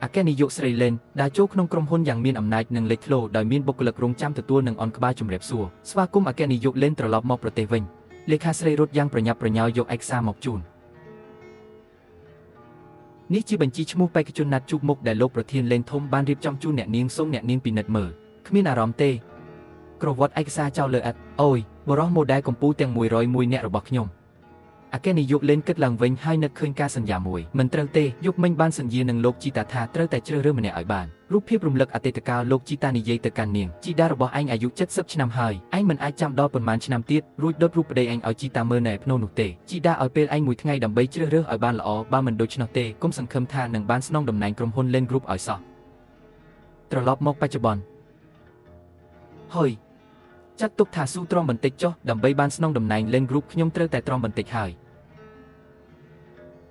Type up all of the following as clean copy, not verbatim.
អគ្គនាយកស្រីលេនដែលចូលក្នុងក្រុមហ៊ុនយ៉ាងមានអំណាចនិងលេចធ្លោដោយមានបុគ្គលិករងចាំទទួលនិងអន់ក្បាលជម្រាបសួរស្វាគមន៍អគ្គនាយកលេនត្រឡប់មកប្រទេសវិញលេខាស្រីរត់យ៉ាងប្រញាប់ប្រញាល់យកឯកសារមកជូននេះជាបញ្ជីឈ្មោះបេក្ខជនណាត់ជួបមុខដែលលោកប្រធានលេនធំបានរៀបចំជូនអ្នកនាងសូមអ្នកនាងពិនិត្យមើលគ្មានអារម្មណ៍ទេក្រវត្តឯកសារចោលលើឥដ្ឋអូយបុរសម៉ូដែលកំពូលទាំង101នាក់របស់ខ្ញុំអគ្គនាយកលេនគិតឡើងវិញហើយនឹកឃើញការសន្យាមួយមិនត្រូវទេយប់មិញបានសន្យានឹងលោកជីតាថាត្រូវតែជ្រើសរើសម្នាក់ឲ្យបានរូបភាពរំលឹកអតីតកាលលោកជីតានិយាយទៅកាន់នាងជីតារបស់ឯងអាយុ70ឆ្នាំហើយឯងមិនអាចចាំដល់ប៉ុន្មានឆ្នាំទៀតរួចដុតរូបប្តីឯងឲ្យជីតាមើលនៅឯភ្នូនោះទេជីតាឲ្យពេលឯងមួយថ្ងៃដើម្បីជ្រើសរើសឲ្យបានល្អបើមិនដូច្នោះទេគុំសង្ឃឹមថានឹងបានស្នងតំណែងក្រុមហ៊ុនលេន Group ឲ្យសោះត្រឡប់មកបច្ចុប្បន្នហើយចាត់ទុកថាស៊ូទ្រាំបន្តិចចុះដើម្បីបានស្នងតំណែងលេន Group ខ្ញុំត្រូវតែទ្រាំបន្តិចហើយ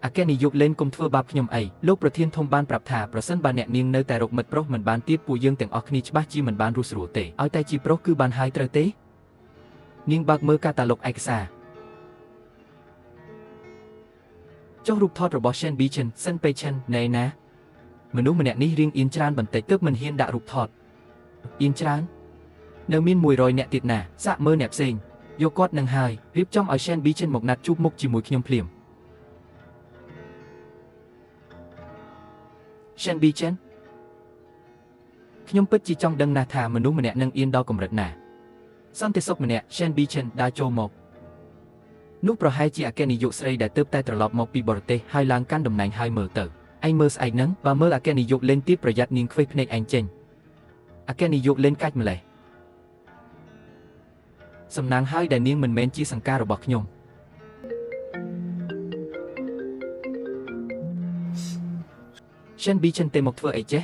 អគ្គនាយកលេនគុំធ្វើបាបខ្ញុំអីលោកប្រធានធំបានប្រាប់ថាប្រសិនបើអ្នកនាងនៅតែរកមិត្តប្រុសមិនបានទៀតពួកយើងទាំងអស់គ្នាច្បាស់ជាមិនបានរស់ស្រួលទេឲ្យតែជាប្រុសគឺបានហើយត្រូវទេនាងបើកមើលកាតាឡុកឯកសារចុះរូបថតរបស់ Shen Bichen សិនពេឆិនណែណាមនុស្សម្នាក់នេះរៀងអៀនច្រើនបន្តិចទើបមិនហ៊ានដាក់រូបថតអៀនច្រើននៅមាន100នាក់ទៀតណាសាក់មើលអ្នកផ្សេងយកគាត់នឹងហើយរៀបចំឲ្យ Shen Bichen មកណាត់ជួបមុខជាមួយខ្ញុំភ្លាម Shen Bichen ខ្ញុំពិតជាចង់ដឹងណាស់ថាមនុស្សម្នាក់នឹងអៀនដល់កម្រិតណាសន្តិសុខម្នាក់ Shen Bichen ដើរចូលមកនោះប្រហែលជាអគ្គនាយកស្រីដែលទើបតែត្រឡប់មកពីបរទេសហើយឡើងកាន់តំណែងហើយមើលទៅឯងមើលស្អែកហ្នឹងបើមើលអគ្គនាយកលេនទៀតប្រយ័ត្ននាងខ្វេះភ្នែកឯងចេញអគ្គនាយកលេនកាច់ម្លេះសំណាងហើយដែលនាងមិនមែនជាសង្ការរបស់ខ្ញុំ Shen Bichen ទេមកធ្វើអីចេះ